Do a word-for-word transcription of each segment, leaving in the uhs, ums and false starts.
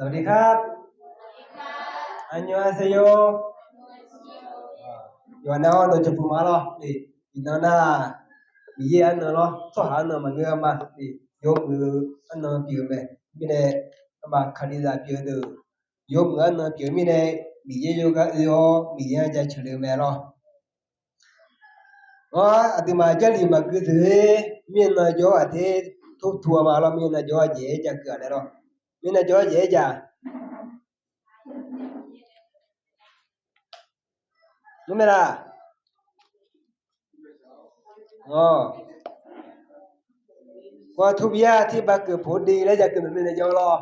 สวัสดีครับ 안녕하세요. Yawqnan-awr dawqcawq puq ma lawr. Iqnan nar, Miqyaer arnan lawr, tsawrhaq arnan maqngeur-a ma. Yawmuiq arnan pyeuf-eu mae. Mirnae, arma Kalizaq pyeuf-eu deuq, yawmuiq arnan pyeuf-eu mirnae, Miqyaer yawgar oe-awr Miqyaer-anr jaceuq le-eu mae lawr. Awr, aqduimaf Jarlif maqgui deuq-ir, mirnan jawr-awr aqter tov tu-a ma lawr, mirnan jawr-awr jaeq-aer jakeuv-a laer lawr. Mirnan jawr-awr jaeq-aer jaq. Nmr mae laq? Awr, kawv tov bi-ar, tirbav keuv poq de laer jakeuv maeq mirnan jawr lawr.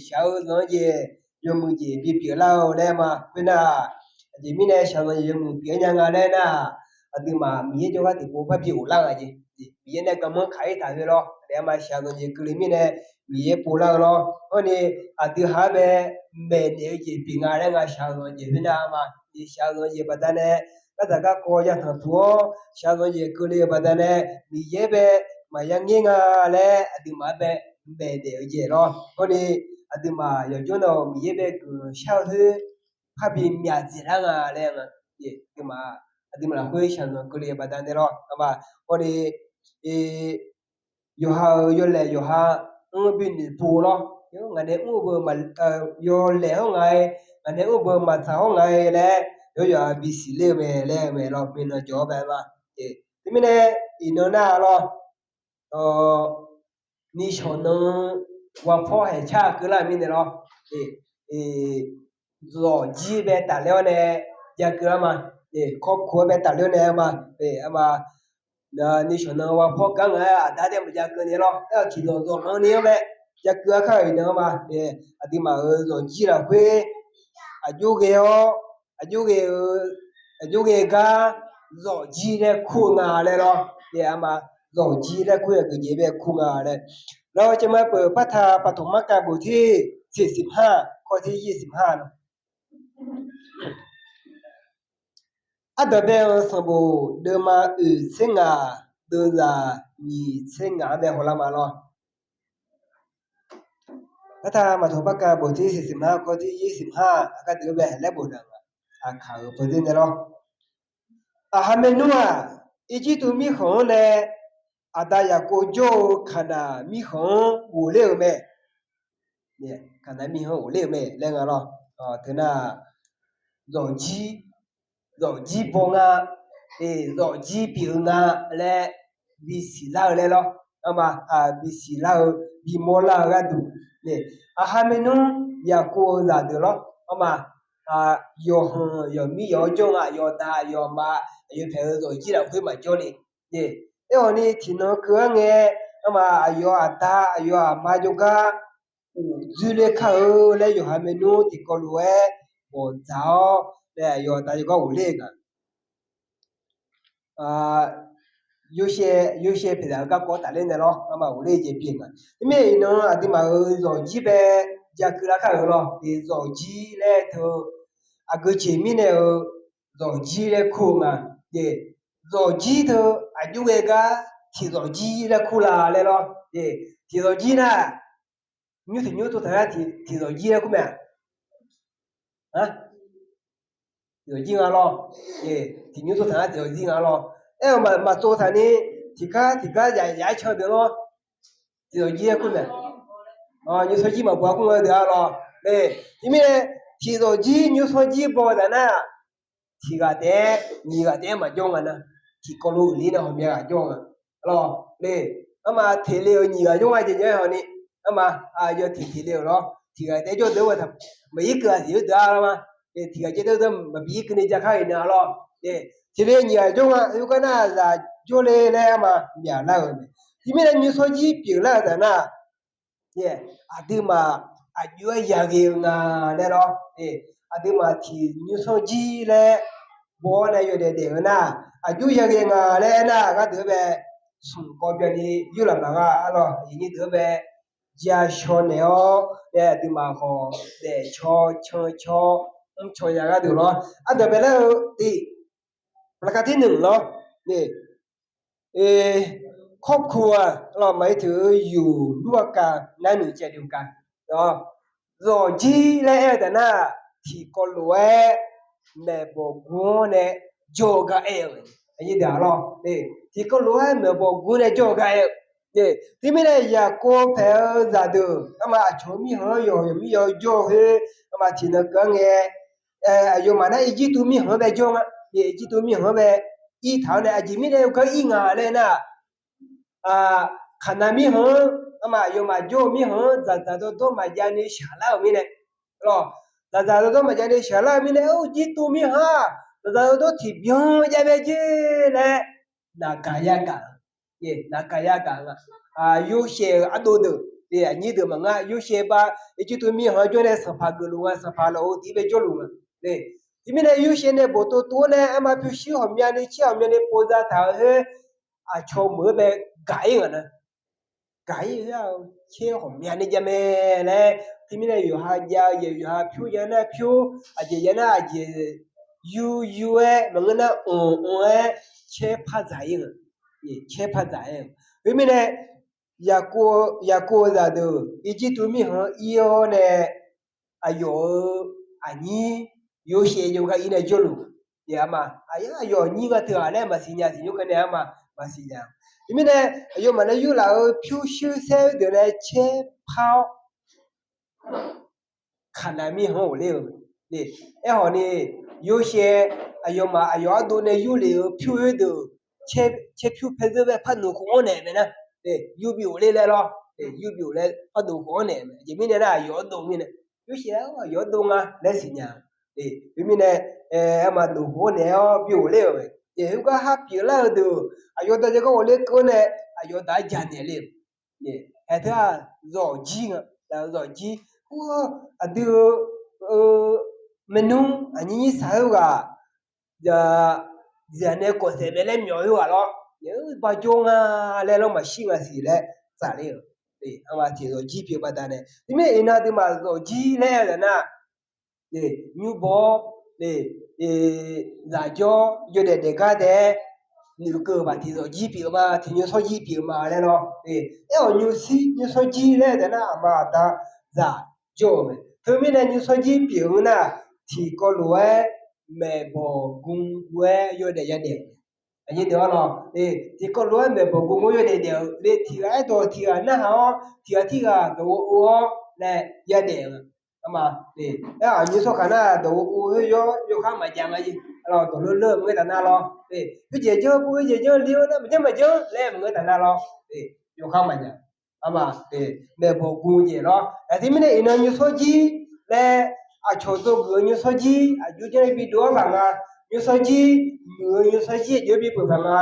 Shaq-eu zanq-anr jeq, yawmuiq jeq bipyeuf lar-eu laer ma. Khoernar, aqjeq mirnae shaq zanq jeq yawmuiq pyeuf-aer nya nga laer nar, aqduimaf Miqyaer jawrgar tiqpov parbi ghoflar-eu jeq, Miqyaer nae garmanr kaq-ir taq-eu lawr. Aqduimaf shaq zanq jeq keuvle mirnae Miqyaer povlar-eu lawr. Hawr ni, aqdui haq-anr bae maeqnaeq-eu jeq pyeuf nga laer nga shaq zanq jeq khoernar ma. Shaq zanq jeq baqdanae, gardzaq garkawv yatanq puq-awr shaq zanq jeq keuvle-eu baqdanae, Miqyaer bae maqya ngeur nga laer aqduimaf-anr bae maeqnaeq-eu jeq lawr. Hawr ni, aqduimaf yawqjawr nan-awq Miqyaer bae guiqlanq shar-eu khoer parbi myaq dzaeqlar nga laer nga. Aqduimaf lafkhoer shaq zanq keuvle-eu baqdanae lawr. Arma, hawr ni, yawqha-euq yawlaeq yawqha-anr binoeq pov lawr. Ngaq nae mr-eu beu, yawlaeq hawr nga-aer, ngaq nae mr-eu beu maqtsaq hawr nga-aer laer, yawqha bisiq ler-eu mae laer-eu mae lawr, mirnan jawr-awr bae ma. Teumirnae, iqnan nar lawr, nishawq nan wapawr haeq car keuvlar-euq mirnae lawr, zawqjir bae tafler-awr nae jakeuv-ar ma. Kawrkawr-aer bae tafler-awr nae-ar ma. Arma, nishawq nan wapawr gar nga-aer aqda tae maqjakeuv ni lawr, aer-awq tiqzawq zawqlanr ni-anr bae jakeuv-ar kar-euq iqnan-ar ma. Aqduimaf-euq zawqjir lafkhoer aqjox ghae-awr, aqjox ghae-eu, aqjox ghae gar zawqjir laer kur-eu nga laer lawr. Arma, zawqjir laer kur-eu aqgeujeq bae kur nga laer. Lawr, caerma peuq partaq paqtoq markav bof ter siqsiq har kawv ter yir siq har na. Ardanqbae-eu sanqbof deuvma oeq tser ngaq, deuvzaq nyiq tser ngaq-anr bae hawlar ma lawr. Partaq maqtoq markav bof ter siqsiq har kawv ter yir siq har, aqgar deuq-anr bae laer bof daq nga. Aqkaq-euq pawdzer nae lawr. Aqha maernmr-aq, Irjirtuv mirkhanq-anr nae aqda Yaqkov jawr-eu Kaqnaq mirkhanq-anr ghofler-euq mae. Kaqnaq mirkhanq-anr ghofler-euq mae laer nga lawr. Teunar, zawqjir, zawqjir baw nga, zawqjir pyeuf-eu nga laer bisiq lar-eu laer lawr. Arma, bisiq lar-eu, bimawr lar-eu gharduq, aqha maernmr Yaqkov-eu zaqdeuq lawr. Arma, yawqhanq yawqmir yawq-awr jawr nga, yawqda yawqma, aqyawf paeq-eu zawqjir lafkhoer maqjawr ni. Aerkhawf ni tiqnan keuv-anr ngae, arma, aqyawf aqda aqyawf aqma jawrgar uqdzoer ler kar-eu laer yawqha maernmr tiqkawv lof-aer bawqdzaq-awr nae aqyawf aqda jawrgar ghofler-eu nga. Yawshaev, yawshaev paeqzaq-eu garkawv tafler nae lawr, arma ghofler jeq pyeuf nga. Teumirnae iqnan aqduimaf-euq zawqjir bae jakeuv lar kar-euq lawr. Zawqjir laer teu aqgeujeq mirnae-eu zawqjir laer kur-eu nga. Zawqjir teu aqjox ghae gar tiqzawqjir laer kur la laer lawr. Tiqzawqjir nar, nymr tiq nymr tsov taq nar tiqzawqjir laer kur mae-aq. Tiqzawqjir nga lawr. Tiq nymr tsov taq nar tiqzawqjir nga lawr. Aer-eu maqtsov taq ni, tiqgar tiqgar yaf-aer can deuq lawr. Tiqzawqjir laer kur mae. Nymrsanr jir maqbawq-a kur nga deuq-a lawr. Teumirnae, tiqzawqjir nymrsanr jir baw-eu taf nar, tiqghaq taef-aer nyiq ghaq taef-aer maqjawr nga nar, tiqkawv lof-eu ler nae hawmya ghaq jawr nga lawr. Arma, teq le-euq nyiq ghaq jawr nga jeq nya-aer haw ni, arma, aqyawf tiq teq le-euq lawr, tiqghaq taef-aer jawr deuq-a, maqir keuv-a tiq-aer deuq-a lawr ma. Tiqghaq taef-aer jawr deuq maqbi ir keuvni ja kar-euq nya lawr. Teq le nyiq ghaq jawr nga, khoergar nar zaq jawrle laer arma myaqlar-euq mae. Teumirnae nymrsanr jir pyeuflar-euq taf nar, aqduimaf aqjox-aer yaghae-eu nga laer lawr. Aqduimaf tiq nymrsanr jir laer baw-awr nae yawdaef daef-eu nar, aqjox yaghae nga laer aernar, gharduq-aer bae smq kawv byanni yurlaf maqgha-a lawr. Aqyuif nyir deuq-aer bae ja shaw naeq-awr nae aqduimaf khawf daefcaw cancaw mrcaw ya gharduq lawr. Ardanqbae laer-eu tiq, ประการที่หนึ่ง lawr. Kawrkuq-aq lawr, maqir teuq-eu yuq lur-a kav nar nuiq caev dui kav lawr. zawqjir laer aer-eu taf nar, tiqkawv lof-aer maeqbawq gu-anr nae jawr-eu gar aer-eu, tiqkawv lof-aer maeqbawq gu-anr nae jawr-eu gar aer-eu. Teumirnae Yaqkov paeq-eu zaqdeuq, arma aqcawq-eu mirkhanq-anr yawq yawq mir yawq jawr-eu khoer, arma tiqnan keuv-anr ngae, aqyawfmaf nar Irjirtuv mirkhanq-anr bae jawr nga. Irjirtuv mirkhanq-anr bae irtaq-awr nae, aqjeq mirnae gar ir nga laer nar, Kaqnaq mirkhanq-anr, arma aqyawfmaf jawr-eu mirkhanq-anr dzaqdzaq dawrdawr maqjav ni shaqlar-euq mirnae, dzaqdzaq dawrdawr maqjav ni shaqlar-eu mirnae, Irjirtuv mirkhanq-aq, dzaqdzaq dawrdawr tiqbyan jav mae jer laer, naqgaq yagaq-eu, naqgaq yagaq-eu nga. Yorsaev-euq ardov deuq, aqnyir deuq maqngeur, Yorsaev ba Irjirtuv mirkhanq-anr jawr nae sanqpaq geufluf nga, sanqpaq lawq-eu tiq bae jawrluf nga. Teumirnae Yorsaev nae boftov tov-awr nae arma pyurshuir ghawqmyani caer ghawqmyani pov zataq-euq khoer, aqcawq meuq-eu bae gaq-ir nga nar, gaq-ir khoer-aq, caer ghawqmyani jav mae laer, teumirnae yawqha jav-eu jeq yawqha pyur jav nar pyur, aqjeq jav nar aqjeq, yur yur-aer maqngeur nar anq anq-aer caer par dzaq-ir nga. Caer par dzaq-aer, khoermirnae Yaqkov-eu zaqdeuq Irjirtuv mirkhanq-anr ir-awr nae, aqyawf-euq aqnyir Yorsaev jawrgar ir nae jawrluf, arma aqyawf aqnyir nga teughaq laer maqsiq nya siq nymr keuv nae arma maqsiq nya. Teumirnae aqyawfmaf nae yurlaf-euq pyurshuir saer-eu deuq nae caer par-awr Kaqnaq mirkhanq-anr ghofler-eu. Aerkhawf ni, Yorsaev aqyawfmaf aqyawf ardov nae yurlef-euq pyur khoerdeuq, caer pyur paer zeur bae par noeqkhof-anr naeq mae nar, yur bi ghofler laer lawr, yur bi ghofler par noeqkhof-anr naeq mae. Aqjeq mirnae nar aqyawf ardov mirnae, Yorsaev aqyawf ardov nga laer siqnya. Khoermirnae, arma noeqkhof-anr naeq-awr bi ghofler-euq mae. Khoergar har pyeuflar-eu deuq aqyawf daq jaeq gar ghofler keuv-awr nae, aqyawf daq-ar janaeq le-euq. Aer teu-aq, zawqjir nga, zawqjir. Aqdui-eu maernmr aqnyir nyir saq khoerghaq, jeq-aq nae kawf saef mae laer myawf khoerghaq lawr, ba jawr nga laer lawr maqshir nga siq laer tsaqler-euq. Tiq zawqjir pyeuf-eu baqdanae, teumirnae iqnan aqduimaf zawqjir laer-eu nar, nymrbaw-awr, zaqjawr yawdaef daef gar taef-aer noeqkeuv-eu baq tiq zawqjir pyeuf-eu ma, tiq nymrshawr jir pyeuf-eu ma laer lawr. Aerkhawf nymrshir nymrshawr jir laer-eu taef nar aqma aqda zaq jawr-eu mae. Teumirnae nymrshawr jir pyeuf-eu nar, tiqkawv lof-aer maeqbawq gu gu-aer yawdaef yadaef-eu mae. Tiqkawv lof-aer maeqbawq gu gu-aer yawdaef daef-eu le, tiq ghaq aerdawq tiq ghaq narhaq-awr, tiq ghaq tirghaq dawq ghoe ov-awr nae yadaef-eu. Arma, aer-aq nymrshawr kaq nar dawq ghoe ov khoer yawr yawkhar maqjav nga jeq. Dawq leu leu maqngeur taf nar lawr. Khoerjeq janr, khoerjeq janr le-awr nar maqjanr maqjanr laer maqngeur taf nar lawr. Yawkhar maqjav. Arma, maeqbawq gu jeq lawr. Aqjeq mirnae iqnan nymrshawr jir laer, aqcawq dzawgeuf-eu nymrshawr jir aqjox janr-aer bidov-anr paq nga. Nymrshawr jir, muiq-eu nymrshawr jir aqjox-aer bipyeuf paq nga.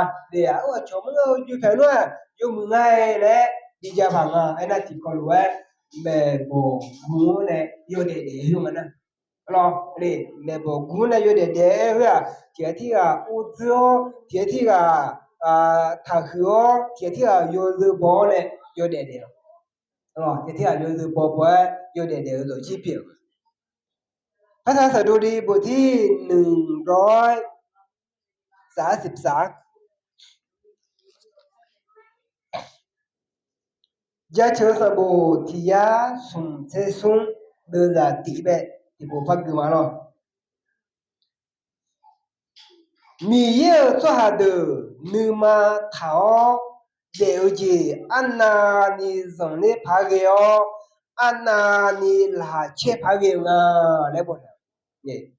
Aqcawq mr-eu jov paeq nar-aq, yawmuiq nga-aer laer bijav paq nga. Aernar tiqkawv lof-aer maeqbawq gu-anr nae yawdaef daef-eu nga nar. Maeqbawq gu-anr nae yawdaef daef-aer khoer-aq, tiq ghaq tirghaq uvdzeur-awr, tiq ghaq tirghaq taqhuiq-awr, tiq ghaq tirghaq yawzeu baw-awr nae yawdaef daef-eu. Tiq ghaq tirghaq yawzeu baw baw-aer yawdaef daef-eu zawqjir pyeuf-eu. พระธรรมสดุดีบทที่หนึ่งร้อยสามสิบสาม Jaceuq sanqbof tiq yar smq tser smr deuvzaq tiq bae tiqpov par gui ma lawr. Miqyaer-euq tsawrhaq deuq nuima taq-awr daef-eu jeq arnavni zanqler paq-aer ghae-awr, arnavni laqkhaq caer paq-aer ghae-eu nga laer boftaq.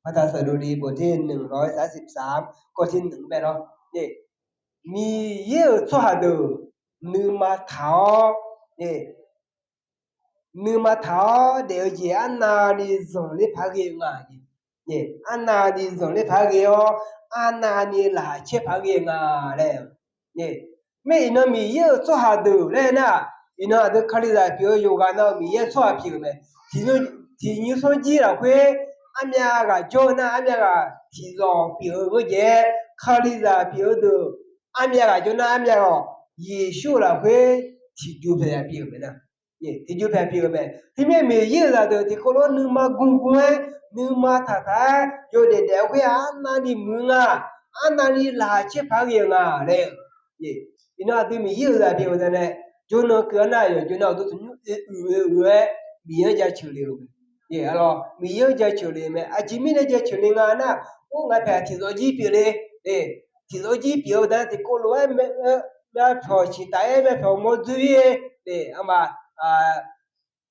พระธรรมสดุดีบทที่หนึ่งร้อยสามสิบสาม ข้อที่หนึ่ง bae lawr. Miqyaer-euq tsawrhaq deuq nuima taq-awr, nuima taq-awr daef-eu jeq arnavni zanqler paq-aer ghae-eu nga. Arnavni zanqler paq-aer ghae-awr, arnavni laqkhaq caer paq-aer ghae-eu nga laer. Mae iqnan Miqyaer-euq tsawrhaq deuq laer nar, iqnan aqdui Kalizaq pyeuf-eu yawqghaq nan-eu Miqyaer-euq tsawrhaq pyeuf-eu mae. Tiq nymrshawr jir lafkhoer armyav ghaq jawr-eu nar, armyav ghaq tiqzawq pyeuf-eu ghoer jae-aer, Kalizaq pyeuf-eu deuq armyav ghaq jawr nar, armyav ghaq Yeqsur lafkhoer tiqjov paeq pyeuf-eu mae nar. Tiqjov paeq pyeuf-eu mae. Teumirnae Miqyaer-euq zaqdeuq tiqkawv lof-aer nuima gu gu-aer, nuima taq taq-aer yawdaef daef-eu khoer-aq, arnavni muiq-eu nga, arnavni laqkhaq caer paq-aer ghae-eu nga laer. Iqnan aqdui Miqyaer-euq zaq pyeuf-eu baqdanae, jawrnan keuv-anr nar yawqjawr nar uqduq tanqnymr oe uiq oe-aer Miqyaer-anr jaceuq le-eu Miqyaer-anr jaceuq le mae. Aqjeq mirnae jaceuq le nga nar, or, ngaq paeq tiqzawq jir pyeuf le. Tiqzawq jir pyeuf-eu baqdanae tiqkawv lof-aer, myavpyawq ciqtaf-aer myavpyawq mawr dzoer-ir-e. Arma,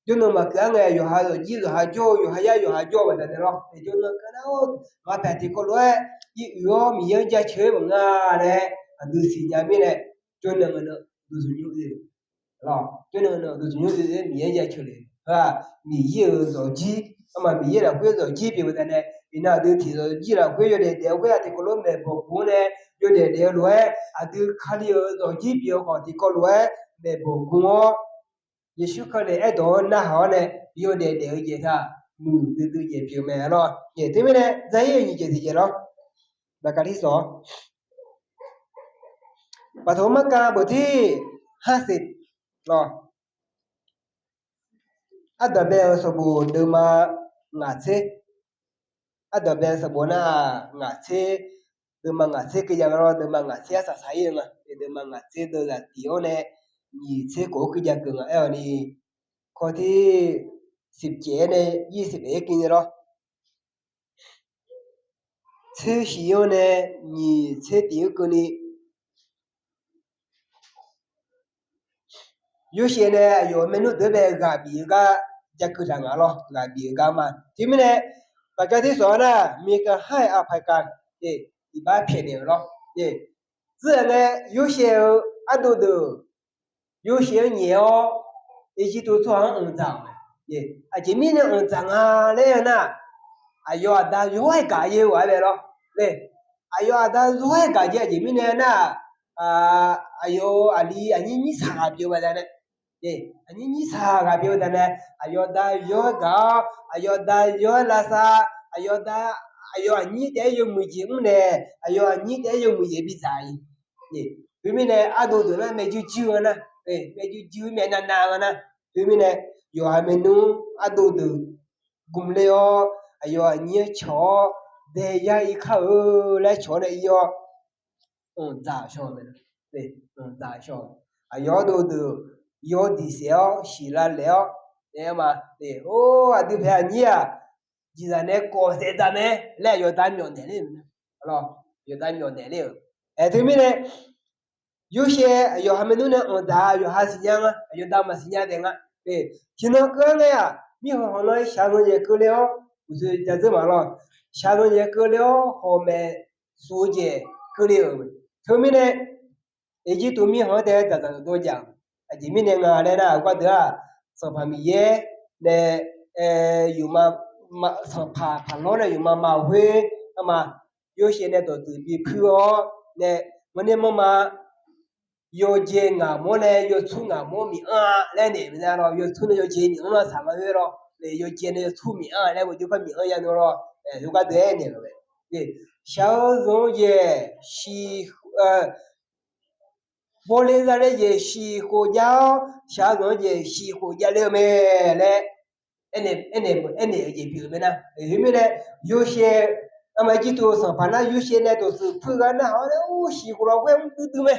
jawrnan maqkeuv-ar ngae, yawqha zawqjir yawqha jawr-eu, yawqha yar yawqha jawr-eu baqdanae lawr. Jawrnan keuv nar-or, ngaq paeq tiqkawv lof-aer ir uiq-awr Miqyaer-anr jaceuq-aer maqnga laer aqdui siqnya mirnae, jawrnan ngaq nan duqzmq nymr oe-eu. Jawrnan ngaq nan duqzmq nymr oe-aer Miqyaer-anr jaceuq le. Heu-aq, Miqyaer-euq zawqjir, arma Miqyaer lafkhoer zawqjir pyeuf-eu baqdanae, iqnan aqdui tiqzawq jir lafkhoer yawdaef daef-eu khoer-aq tiqkawv lof-aer maeqbawq guq-awr nae, yawdaef daef-eu lof-aer aqdui Kali-euq zawqjir pyeuf-eu khawf tiqkawv lof-aer maeqbawq guq-awr, Yeqsur Kali aerdawq-anr narhaq-awr nae yawdaef daef-eu jeq taq muiqdui dui jeq pyeuf mae lawr. Teumirnae zar-ir-eu nyiq jeq tiqjeq lawr. Baqkaqlir sawq-awr, Baqtawq-eu markar bawqtir harsiq lawr. Ardanqbae-euq sanqbof deuvma ngaq tser. Ardanqbae-eu sanqbof nar-aq ngaq tser, deuvma ngaq tser keuv jav nga lawr. Deuvma ngaq tser arsaq saq-ir-eu nga. Deuvma ngaq tser deuv zaqtiq-awr nae nyiq tser khof-awr keuv jav keuv nga aer-awq ni, kawv tir siqcaef-aer nae yir siqpaef-aer keuv ni lawr. Tser shiq-awr nae nyiq tser tiq-aer keuvni, Yorsaev nae aqyawf-euq maernmr deuq-anr bae ghaq bif-eu gar ja keuv taq nga lawr. Ghaq bif-eu gar ma. Teumirnae, baqkaqlir sawq-awr nar, miqkaq har-iq aqpaq kaq, iqbax pyaeqnaeq-euq lawr. Tsuir-aq ngae, Yorsaev-euq ardov deuq, Yorsaev-anr nyaef-awr, Irjirtuv tsawrhaq-anr anqdzaq-euq mae. Aqjeq mirnae anqdzaq nga laer-eu nar, aqyawf aqda yawr-aer gaq-eu ghaq-aer bae lawr. Aqyawf aqda yawr-aer gaq jeq aqjeq mirnae nar, aqyawf aqli aqnyir nyirsaq ghaq pyeuf-eu baqdanae, aqnyir nyirsaq ghaq pyeuf-eu baqdanae, aqyawf aqda yawr-aer gaq-awr, aqyawf aqda yawr-aer lavsav, aqyawf aqda, aqyawf aqnyir taef-aer yawmuiq jeq mr nae, aqyawf aqnyir taef-aer yawmuiq jeq bidzaq-ir. Teumirnae ardov deuq nar maeqjuir juir-eu nar, maeqjuir juir maeqnav nav-eu nar. Teumirnae yawqha maernmr ardov deuq gmq ler-awr, aqyawf aqnyir-aer cawq-awr, daeyar ir kar-eu laer cawq-awr nae ir-awr, anqdzaq shaw-eu mae. Anqdzaq shaw-eu, aqyawf ardov deuq yawdiq saef-awr siqlav laef-awr nae ma. Or, aqdui paeq aqnyir-aq, jeqzaq nae kawf saef dzaq mae laer aqyawf aqda myawf naeq ler-euq mae. Yawqda myawf naeq ler-euq. Aer, teumirnae Yorsaev aqyawf ha maernmr nae anqdzaq-eu yawqha siqnya nga, aqyawf aqda maqsiqnya taef nga. Tiqnan keuv-aer ngae-aq, mirkhanq hawq nan shaqzanq yaeq keuvle-awr, uqshoe ja dzeur maq lawr. Shaqzanq yaeq keuvle-awr hawq maeq suf-eu jeq keuvle-euq. Teumirnae Irjirtuv mirkhanq-anr taef dzaqdzaq dawr jav-eu. Aqjeq mirnae nga laer nar, aqgar deuq-aq, Sanqpaq Miqyaer nae sanqpaq paqlawr nae yufma maqkhoer, arma, Yorsaev nae dawqtsuif bipuir-awr nae, manrner manrma yawjae ngaq mawr nae yawtsur ngaq mawr miq-anr-a laer naeq-euq mae nar lawr. Yawtsur nae yawjae miq-anr lar saq nga khoer lawr. Yawjae nae yawtsur miq-anr-a laer maqjawr par miq-anr ya nar lawr. Heugar deuq-aer naeq-euq mae. Shaq-eu zanq-eu jeq shiq, bawle zale jeq shiq khof jav-awr, shaq-eu zanq-eu jeq shiq khof javle-eu mae laer aernaeq-eu jeq pyeuf-eu mae nar. Khoermirnae, Yorsaev, arma, Irjirtuv sanqpaq nar Yorsaev nae dawqtsuif puir gar narhaq-awr nae, or, shiq khof lafkhoer mr duidui mae.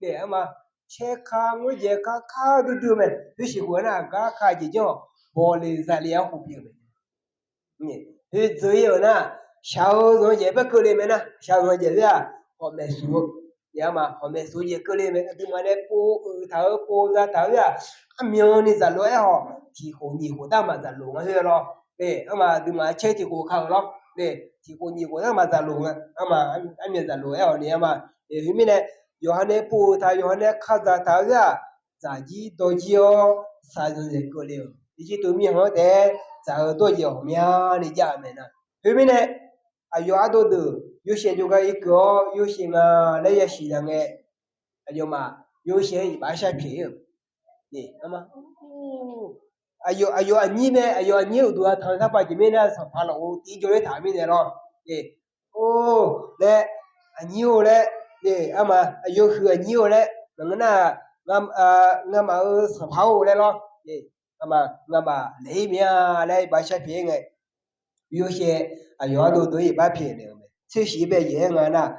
Nae, arma, caer ka ngoer jaev ka kar duidui-eu mae. Khoer shiq khof-aer nar, aqgar ka jeq janr-awq, bawle zale-awr khof pyeuf-eu mae. Khoer dzeur-ir-euq nar, shaq-eu zanq-eu jeq par keuvle mae nar, shaq-eu zanq-eu jeq khoer-aq, hawq maeq suf-eu, arma, hawq maeq suf-eu jeq keuvle mae. Aqduimaf nae pov-eu taq-eu pov za taq-eu-aq, armyanni zaqloq-aer hawq, tiq khof nyiq khof tar maqzaqloq nga khoer lawr. Arma, aqduimaf caer tiq khof ka-euq lawr. Tiq khof nyiq khof tar maqzaqloq nga. Arma, armyan zaqloq-aer hawq ni, arma, khoermirnae, yawqha nae pov-eu taq, yawqha nae ka dzaq taq-eu khoer-aq, dzaqjir dawrjir-awr, shaqzanq yaeq keuvle-euq, Irjirtuv mirkhanq-anr taef-aer dzaq-eu dawrjeq ghawqmyani jav-euq mae nar. Khoermirnae, aqyawf ardov deuq Yorsaev jawrgar irkeuv-awr Yorsaev nga laer yasiq ya ngae, aqyawfmaf Yorsaev-anr iqbax shar pyaeq-ir-euq. Aqyawf aqnyir mae, aqyawf aqnyir uqduq-a tanq-eu sarpav jeq mirnae sanqpaq lafov tiv jawr-ir taq-eu mirnae lawr. Or laer, aqnyir-or laer, arma, aqyawf huiq aqnyir-or laer maqngeur nar, ngamaf-euq sanqpaq-or laer lawr. Ngamaf laeq-ir mir-a laer iqbax shar pyaeq-ir ngae, Yorsaev aqyawf ardov deuq-anr iqbax pyaeq naeq-euq mae. Tser shiq bae yaeq-aer nga nar,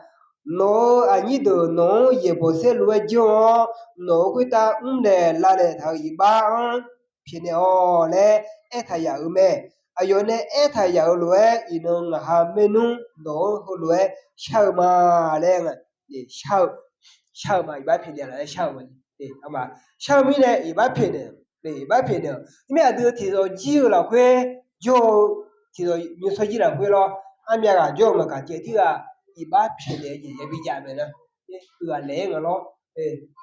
nawq-euq aqnyir deuq nawq-anr yaeqbawq saerlu-aer janr-awr, nawq-euq khoertav mrnaeq lavnaeq taq-euq iqbax-anr pyaeqnaeq-awq laer aertaq yaf-euq mae. aqyawf nae aertaq yaf-euq lof-aer, iqnan ngaq ha maernmr dawq-anr heulof-aer shar-eu ma laer nga. Shar-eu, shar-eu ma, iqbax pyaeqnaeq laf-aer shar-eu ma. Shar-eu mirnae iqbax pyaeqnaeq, iqbax pyaeqnaeq-awq. Teumirnae aqdui tiqzawq jir-eu lafkhoer jawr-eu, tiqzawq nymrsanr jir lafkhoer lawr, armyav ghaq jawr-eu maqkaq caev tirghaq iqbax pyaeqnaeq-eu jeq yabi jav mae nar. Uighaq laeq-ir nga lawr,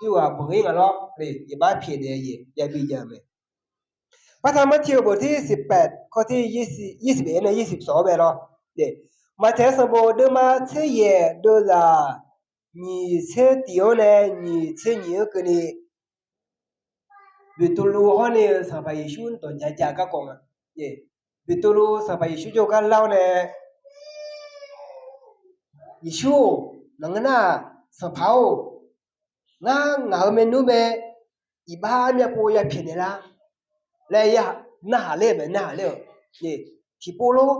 uighaq banq-ir nga lawr, iqbax pyaeqnaeq-eu jeq yabi jav mae. Partaq Marti-eu bawq tir siqpaeq kawv tir yir siq bae nae yir siq sawq-awr bae lawr. Maqtaeq-eu sanqbof deuvma tser yaeq deuvzaq nyiq tser tiq-anr nae nyiq tser nyiq-anr keuvni Beqtuvluv hawr ni-eu Sanqpaq Yeqsur dawq jav jav garkawv nga. Beqtuvluv Sanqpaq Yeqsur jawrgar lar-awr nae, Yeqsur-or, maqngeur nar, Sanqpaq-or, ngar ngaq-euq maernmr mae, iqbax armyav pov ya pyaeqnaeq lar laer narhaq ler-eu mae, narhaq ler-euq. Tiqpov lor,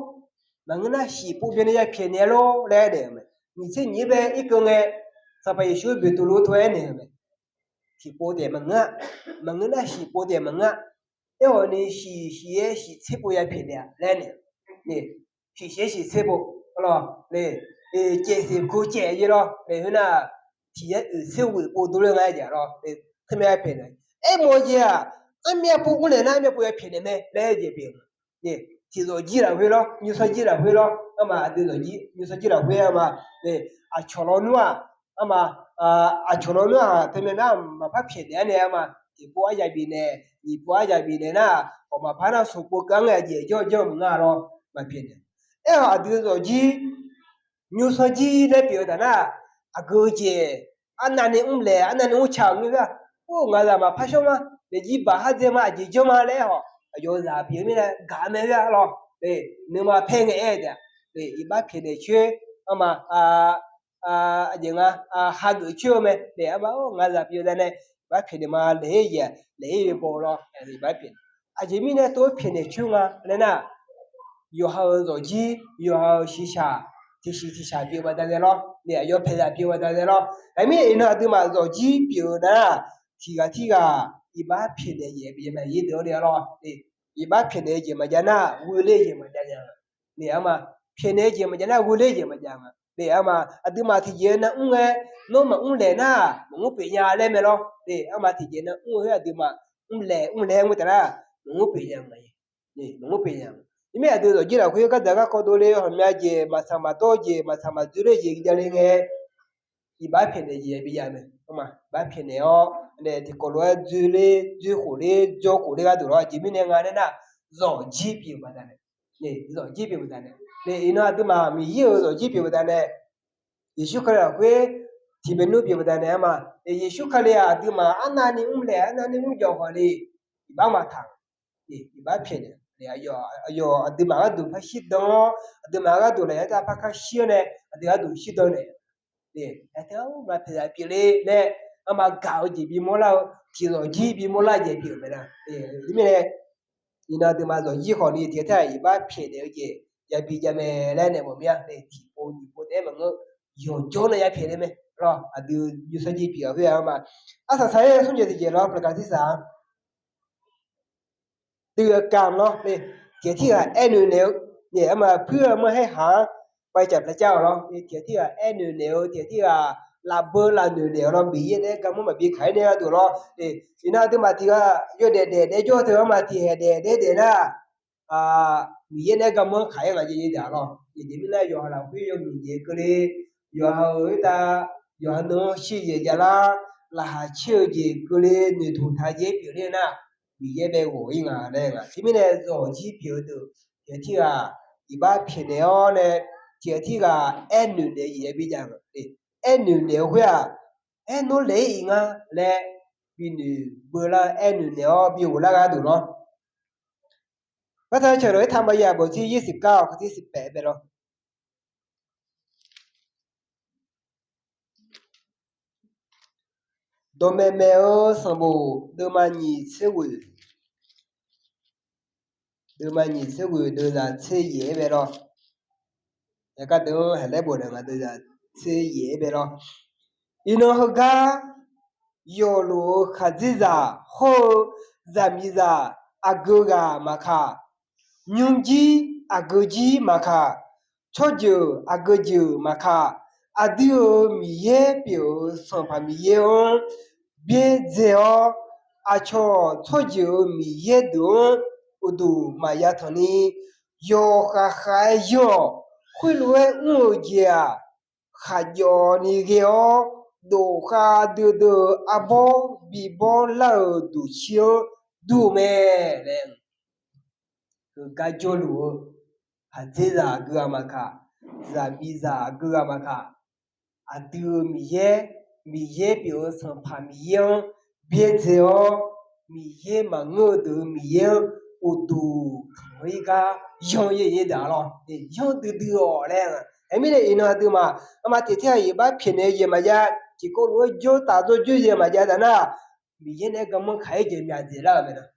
maqngeur nar shiqpov byanni ya pyaeqnaeq lor laer aer-eu mae. Nyiq tser nyiq-aer bae irkeuv ngae, Sanqpaq Yeqsur Beqtuvluv tov-aer naeq-eu mae. Tiqpov taef maqngeur-a, maqngeur nar shiqpov taef maqngeur-a. Aerkhawf ni shiq shiq-aer shiq tser pov ya pyaeqnaeq-a laer naeq. Shiq shiq-aer shiq tser pov, caevsiq kur caev-ir lawr, khoernar, tiq yar oeq tser ghoeq pov dovle nga-aer jeq lawr, teumirnae pyaeqnaeq. Aermawf-eu jeq-aq, armyav pov mrlaeq nar armyav pov ya pyaeqnaeq mae laer jeq pyeuf-eu. Tiqzawq jir lafkhoer lawr, nymrsanr jir lafkhoer lawr, arma aqdui zawq jir nymrsanr jir lafkhoer arma, aqcawq lawnmr-aq, arma, aqcawq lawnmr-aq teunae nar maqpar pyaeqnaeq-ar nae arma, tiqpov arya bifnaeq, nyiqpov arya bifnaeq nar, khawf maqpar nar smqpov keuv-anr ngae aqjeq janr janr maqnga lawr, maqpyaeqnaeq. Aerkhawf aqdui zawq jir nymrsanr jir laer pyeuf-eu taf nar, aqgeu jeq arnavni mrlaeq arnavni mrca-euq ngeur-a. Or, ngaqzaq maqpar shawr ma, daefjir baq khar dzae ma, aqjeq janr ma laer aerkhawf aqyawf-eu zaq pyeuf-eu mirnae gaq-eu mae-a lawr. Nuima paer ngae aer-eu taef-a, iqbax pyaeqnaeq coer, arma, aqjeq nga, hageuf coer-eu mae. Arma, or, ngaqzaq pyeuf-eu zaq nae iqbax pyaeqnaeq ma laer-ir jeq, laer-ir baw lawr, iqbax pyaeqnaeq. Aqjeq mirnae tov-aer pyaeqnaeq coer nga laer nar, yawqha-euq zawq jir, yawqha-euq shiqshaq, tiqshiq tiqshaq pyeuf-eu baqdanae lawr, aqyawf paeqzaq pyeuf-eu baqdanae lawr. Aqmir iqnan aqduimaf zawq jir pyeuf-eu nar, tiqghaq tirghaq iqbax pyaeqnaeq jeq bif-eu mae, yir deuq-awr le-a lawr. Iqbax pyaeqnaeq-eu jeq maqjav nar ghoe ler jeq maqjav nya nga. Arma, pyaeqnaeq-eu jeq maqjav nar ghoe ler jeq maqjav nga. Arma, aqduimaf tiqjeq nav mr ngae, nawr maqmr laeq nar maqmr pyeuf nya laer mae lawr. Arma, tiqjeq nav mr-eu khoer aqduimaf mrlaeq mrlaeq-aer mr taf nar maqmr pyeuf nya nga. Maqmr pyeuf nya. Teumirnae aqdui zawq jir lafkhoer gardzaq garkawv dovle-eu ghawqmya jeq maqtsaq maqdawr jeq maqtsaq maqdzoer ler jeq jav le ngae, iqbax pyaeqnaeq jeq yabi jav mae. Iqbax pyaeqnaeq-awr nae tiqkawv lof-aer dzoer ler dzoer khof ler jawr khof ler gharduq lawr. Aqjeq mirnae nga laer nar, zawq jir pyeuf-eu baqdanae, zawq jir pyeuf-eu baqdanae, iqnan aqduimaf Miqyaer-euq zawq jir pyeuf-eu baqdanae, Yeqsur Kali lafkhoer tiqmaeq nmr pyeuf-eu baqdanae arma, Yeqsur Kali-aq aqduimaf arnavni mrlaeq arnavni mrjawq khawf ni, iqbax maqtaq, iqbax pyaeqnaeq, aqyawf aqduimaf gharduq par shirdan-awr, aqduimaf gharduq laf-aer tav par kar shir-awr nae aqdui gharduq shirdan naeq, aer tae-awr maqpyaeq zaq pyeuf le laer, arma gaq-eu jeq bimawr lar-eu, tiqzawq jir bimawr lar jeq pyeuf-eu mae nar. Teumirnae iqnan aqduimaf zawq jir khawf ni tiqghaq tirghaq iqbax pyaeqnaeq-eu jeq yabi jav mae laer nae mawf mir-a. Tiqpov nyiqpov taef-aer maqngeur, yawqjawr nae ya pyaeq le mae lawr. Aqdui nymrsanr jir pyeuf-eu khoer-a ma, arsaq saq-aer smr jeq tiqjeq lawr pyeufkaq tirsaq-a. Dui-eu kamq lawr, tiqghaq tirghaq aernoeq naeq-eu, arma puir-eu manr haer haq-anr ไปจับพระเจ้า lawr, tiqghaq tirghaq aernoeq naeq-eu, tiqghaq tirghaq lavbeu lavnoeq naeq-eu lawr, Miqyaer nae-aer garmanr maqbi kaq-aer nae gharduq lawr. Iqnan aqduimaf tiqghaq yawdaef daef daef jawr-eu teu arma tiqhaeq daef daef daef nar, Miqyaer nae-aer garmanr kaq-aer ngaq jaev jaev daq lawr. Aqjeq mirnae yawqha lafkhoer yawmuiq jeq keuvle, yawqha-euq khoertav yawqha nan-anr shir-eu jeq javlar, laqkhaq caer-eu jeq keuvle, noeqtmq taq jaev pyeufler nar, Miqyaer bae ghawq-ir nga laer nga. Teumirnae zawq jir pyeuf-eu deuq tiqghaq tirghaq iqbax pyaeqnaeq-awr nae, tiqghaq tirghaq aernoeq naeq-eu jeq yabi jav-eu, aernoeq naeq-eu khoer-aq, aer nawr laeq-ir iq nga laer binoeq beular-eu aernoeq naeq-awr bighof lar gharduq lawr. Gartav cawq lof-aer taqmaqya bawq tir yir siq kar-awq, kar tir siq paef bae lawr. Dawqmaeq maeq-eu sanqbof deuvma nyiq tser ghoeq, deuvma nyiq tser ghoeq deuvzaq tser yaeq-aer bae lawr. Yaqkar deuq-anr haeq laer bof naeq nga, deuvzaq tser yaeq-aer bae lawr. Iqnan heugar yawfluf-eu khaqdzerzaq hawr-eu zaqmiqzaq aqgeu ghaq maqkaq, Nymrjir aqgeu jir maqkaq, tsawrjeuq aqgeu jeuq maqkaq, aqdui-euq Miqyaer pyeuf-euq Sanqpaq Miqyaer-anr byaerdzae-awr, aqcawq tsawrjeuq-euq Miqyaer deuq-anr uqduq maqya tanqni, yawkhav khav-aer yanr-awq. Khoerlof-aer mr-eu jeq-aq, khaqjawf ni ghae-awr, dof khav duidui-eu arbawr bibawr lar-euq duqcir-anr dur-eu mae laer, heugar jawrluf-eu, haqdzerzaq aqgeu ghaq maqkaq, zaqmiqzaq aqgeu ghaq maqkaq, aqdui-euq Miqyaer, Miqyaer pyeuf-eu Sanqpaq Miqyaer-anr byaerdzae-awr, Miqyaer maqngeur-eu deuq-euq Miqyaer-anr uqduq tanq-ir gar yanr-ir daq lawr, yanr duidui-awq laer. Aermirnae iqnan aqduimaf, arma tiqtir-aq iqbax pyaeqnaeq-eu jeq maqjav, tiqkawv lof-aer jawr taf dzawrjoer jeq maqjav taf nar, Miqyaer naeq-aer garmanr kaq-aer jeq myaqdzaeq lar-euq mae.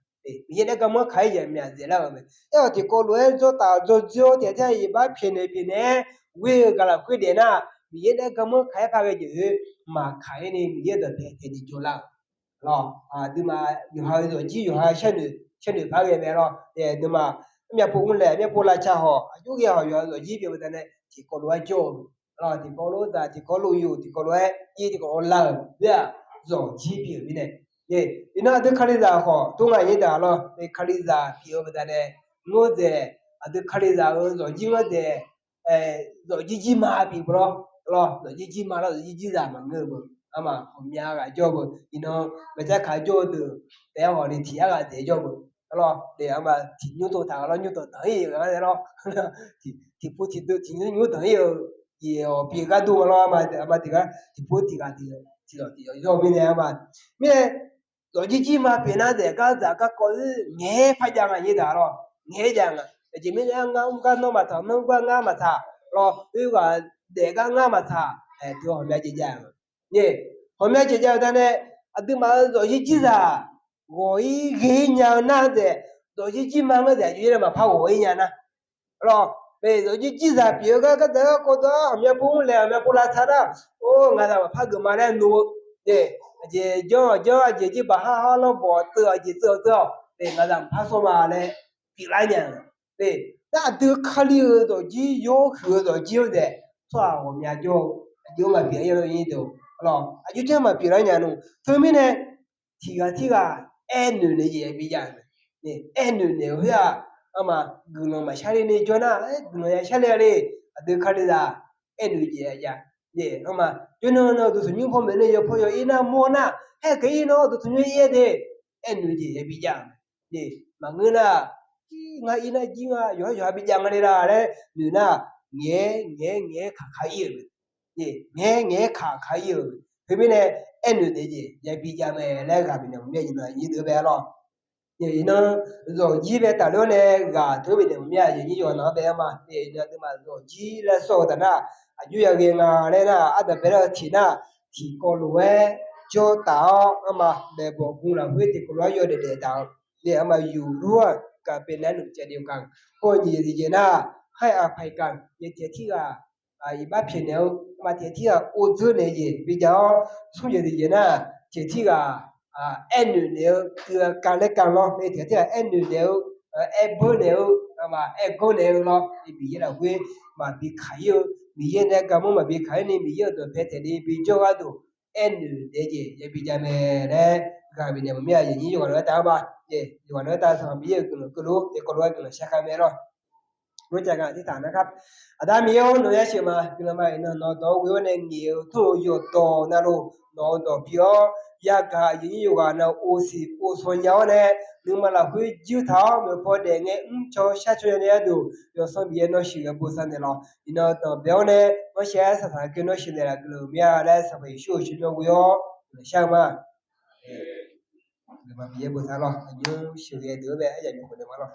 Miqyaer naeq-aer garmanr kaq-aer jeq myaqdzaeq lar-euq mae. Aer-awq tiqkawv lof-aer jawr taf dzawrjoer-awr tiqtir-aq iqbax pyaeqnaeq pyaeqnaeq-aer ghoer-eu gaqlaq khoerdaef nar, Miqyaer naeq-aer garmanr kaq-aer par ghae jeq-aer maqkaq-aer ni Miqyaer dawqpae taeqni jawrlar-euq lawr. Aqduimaf yawqha-euq zawqjir yawqha sharnoeq sharnoeq par ghae mae lawr. Nuima, armyav pov mrlaeq armyav pov lavca hawq aqjox ghae hawq yawqha zawqjir pyeuf-eu baqdanae tiqkawv lof-aer jawr-eu lawr, tiqkawv lof-aer zaq tiqkawv lof-aer yuf tiqkawv lof-aer ir tiqkawv lof-aer lar-euq lar-aq zawqjir pyeuf-eu mirnae. Iqnan aqdui kalizaq khawf tov nga nyir daq lawr, kalizaq pyeuf-eu baqdanae ngeur dzaeq, aqdui kalizaq-euq zawqjir ngeur dzaeq, zawqjir jirma pyeuf-eu lawr, zawqjir jirma lawr zawqjir jirzaq maqngeur-eu beu, arma ghawqmya ghaq jawr-eu beu, iqnan maeqtsar kaq jawr-eu deuq taef-aer hawq ni tiq yar ghaq dzaeq jawr-eu beu, arlawr, arma tiq nymr tov taq-eu lawr, nymr tov danq-ir-euq gaq-aer lawr, tiqpov tiqdui tiq nymr nymr danq-ir-eu, jeq-awq pyeuf gar dur nga lawr, arma tiq gar tiqpov tiq ghaq tiq tiqzawq tiqzawq jawr-eu mirnae arma. Mirnae, zawqjir jirma pyeuf nar dzaeq gar dzaq garkawv-ir ngaeq-aer par jav nga nyir daq lawr, ngaeq-aer jav nga. Aqjeq mirnae-aq ngar mr gar nawr maqtsaq, nawr mr gar ngar maqtsaq lawr, oerghaq daef gar ngar maqtsaq, aer teu ghawqmya jeq jav-eu. Ghawqmya jeq jav-eu danae, aqduimaf-euq zawqjir jirzaq ghawq-ir ghae-ir nya-eu nar dzaeq, zawqjir jirma ngeur dzaeq aqjox-aer nae maqpar ghawq-ir nya nar lawr, zawqjir jirzaq pyeuf-eu gar gardzaq garkawv dawr-ar ghawqmya pov mrlaeq ghawqmya pov lavtaq nar, or ngaqzaq maqpar geufma laer nov-eu, aqjeq janr-awq janr, aqjeq jirbaq har har lawrbawq teuv-awq, aqjeq teuv-awq teuv-awq, ngaqzaq maqpar sawr ma laer pyeuflar nya-eu. Nar aqdui Kali-euq zawqjir yawhuiq-eu zawqjir-anr dzaeq tsawrhaq ghawqmya jawr-eu, aqjox maqpyeuf-a ir deuq, aqjox janr maqpyeuf lar nya nmr. Teumirnae, tiq ghaq tirghaq aernoeq naeq jeq yabi jav-eu mae. Aernoeq naeq-eu khoer-aq, arma guiqlanq maqshar ler ni jawr nar, guiqlanq ya shar ler-a le. Aqdui Kalizaq aernoeq jeq ya jav. Arma jawrnan nan duq tanqnymr paw maeqnaeq yawpaw yaw ir nar mawr nar, haer keuq ir nar duq tanqnymr ir-aer de, aernoeq jeq yabi jav-eu mae. Maqngeur nar, ngar ir nar jir nga yawqhar yawqha bi jav nga le la laer noeq nar, ngaeq-aer ngaeq-aer ngaeq-aer kaq kaq ir-euq mae. Ngaeq-aer ngaeq-aer kaq kaq ir-euq. Teumirnae aernoeq naeq jeq yabi jav mae laer ghaq bifnaeq maqmir-a, iqnan nyir deuq bae-a lawr. Iqnan zawqjir bae tafler-awr nae ghaq teu bifnaeq maqmir-a, aqyuif nyir yawqghaq naq-anr bae-a ma. Iqnan aqduimaf zawqjir laer sawr-eu taf nar, aqjox ya ghae nga laer nar, ardanq bae lar-eu tiq nar, tiqkawv lof-aer jawr taf-awr arma maeqbawq gu lafkhoer tiqkawv lof-aer yawdaef daef taf-eu. Nae arma yuqlur-aq, gaqbeqnav nuq caev ni yawkaq, hawr-eu nyiq jeq tiqjeq nar, haer aqpaq iqkaq yaeq tiq ghaq tirghaq iqbax pyaeqnaeq-eu, arma tiq ghaq tirghaq or dzeur naeq jeq bijav-awr, smr jeq tiqjeq nar, tiq ghaq tirghaq aernoeq naeq-eu, uiq-a kaq laer kaq lawr, nae tiq ghaq tirghaq aernoeq naeq-eu, aer beur naeq-eu, arma aer gawr naeq-eu lawr, Miqyaer lafkhoer maqbi kaq ir-eu, Miqyaer nae garmanr maqbi kaq ir ni Miqyaer-euq dawqpae taef ni bijawr gharduq aernoeq naeq jeq yabi jav mae laer ghaq bifnaeq maqmir-a, aqyuif nyir yawqghaq naq-anr tav-a ma. Yawqghaq naq-anr tav sanq Miqyaer-euq guiqlanq keuvluf tiqkawv lof-aer guiqlanq shar kar mae lawr. Aqda Miqyaer-or, nawq-eu yasheuq ma guiqlanq ma iqnan nawq-eu dawq-eu ghoe-awr nae ngaeq-eu tmr-eu yawqdawq navluf nawq-eu dawq pyeuf-awr yagaq aqyuif nyir yawqghaq naq-eu ghofsiq ghofsanq nya-awr nae nuima lafkhoer juir taq-awr maeqpaw daef ngae mrcaw sharcaw nya nae gharduq yawsanr Miqyaer nawr sheuqghae bosav naeqlaf. Iqnan danqbae-awr nae ghanrshaq-aer saqsaq ghae nawr sheuqnaeq laf guiqlanq mir-a laer Sanqpaq Yeqsur-euq tsawrmyanr ghoe-awr guiqlanq shar-eu ma. Miqyaer bosav lawr, aqnymr sheuqghae deuq-anr bae aryamq khof naeq ma lawr.